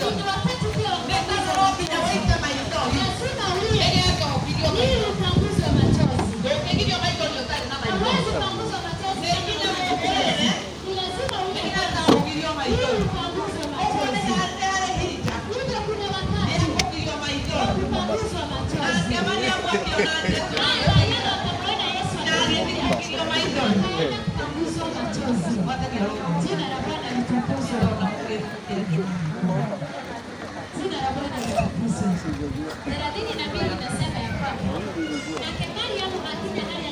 Ni wakati pia wa lazima ulie ili upanguzwe machozi. Hauwezi panguzwa machozi kama huna. Ni lazima ulie ili upanguzwe machozi. Hivyo kuna wakati wa kupanguzwa machozi. Haya, yeye akamwona Yesu akimwambia, akaenda kupanguzwa machozi. Jina la Bwana litukuzwe. Jina la Bwana litukuzwe. 32 inasema ya kwamba nake Mariamu akija harĩa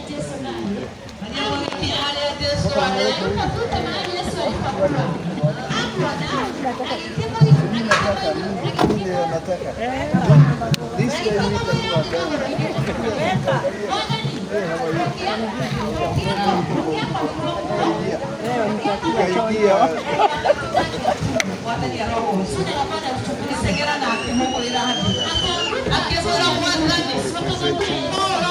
Yesu arĩ, alipofika mahali Yesu alipokuwa, amuona Ile nataka. This way Ikaidia. Akĩmũgũrĩra akĩmwĩra Mwathani.